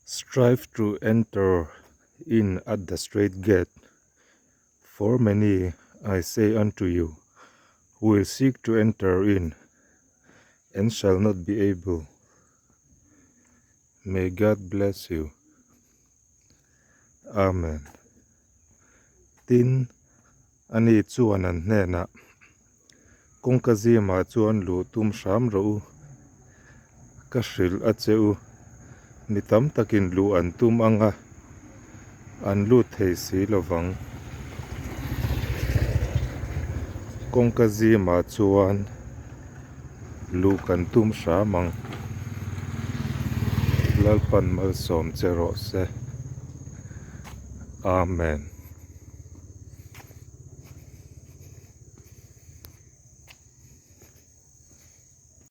Strive to enter in at the strait gate, for many, I say unto you, will seek to enter in and shall not be able. May God bless you. Amen. Tin, ani chuan an hnenah, Kawngka zimah chuan luh tum hram rawh u. Ka hrilh a che u. Mi tam takin luh an tum ang a, an lut thei si lo vang. Kawngka zimah chuan luh kan tum hram ang. Lalpan malsawm che rawh se. Amen.